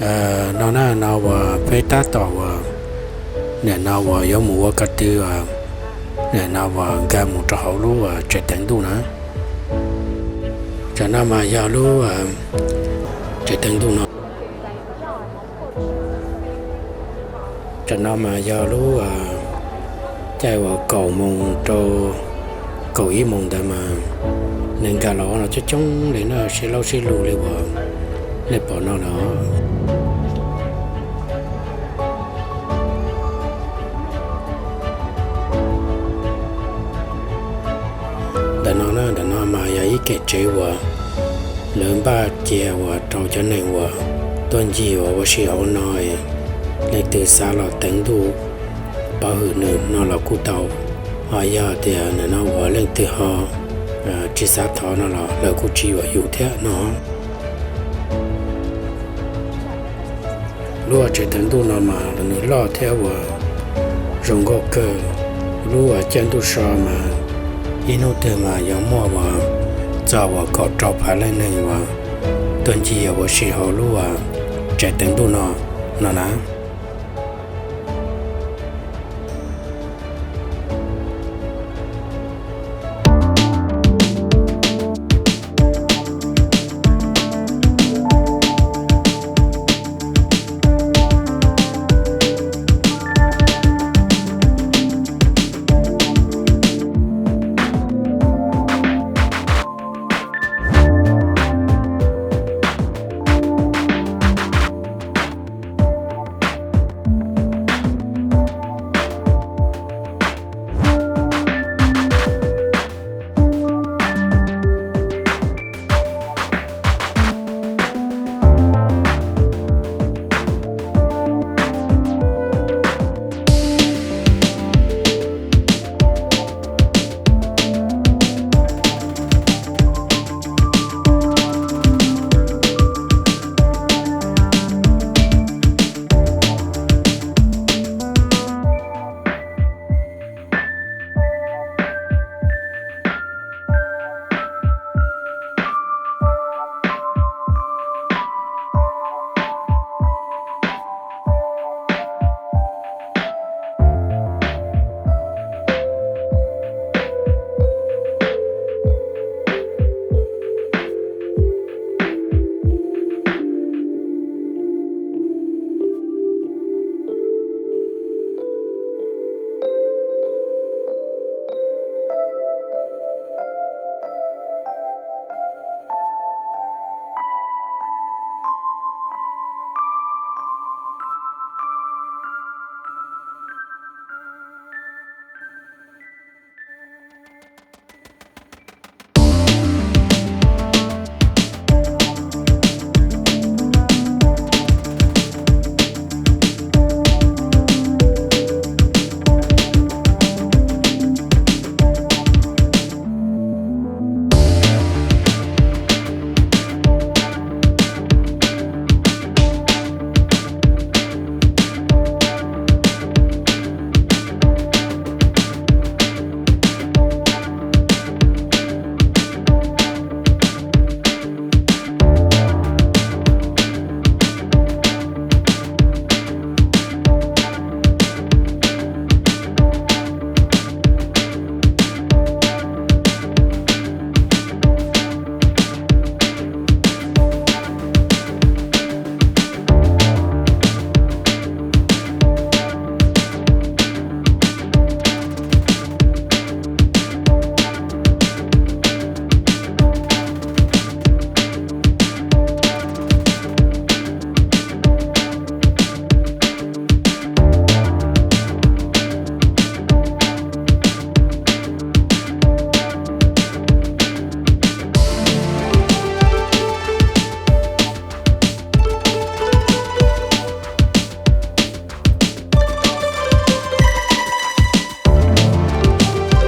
No na, no uas peb tab tom uas nim no uas yuav mus ua ko tw, nim no uas nkag mus rau hauv lub tsev teev ntuj na. Tam no mas yog lub tsev teev ntuj no. Tam no mas yog lub caij uas kaum moos rau kaum ib moos ntawd mas neeg nkag los no coob coob li na, sib laub sib lug li uas nej pom no na. Ntawm no na, ntawm no mas yog ib kem tsev uas lawv npaj cia uas rau cov neeg uas tuaj ncig uas ua si hauv no, leej twg xav los teev ntuj pov hwm nws no los kuj tau. Ho yog tias nim no uas leej twg ho tsis xav thov no los lawv kuj tsis yuam yus thiab no. Lub tsev teev ntuj no mas nws loj thiab uas zoo nkauj kawg. Lub caij ntuj so mas ib hnub twg mas yuav muaj uas txog uas kaum rau phav leej neeg uas tuaj ncig ua si hauv lub tsev teev ntuj no, no na.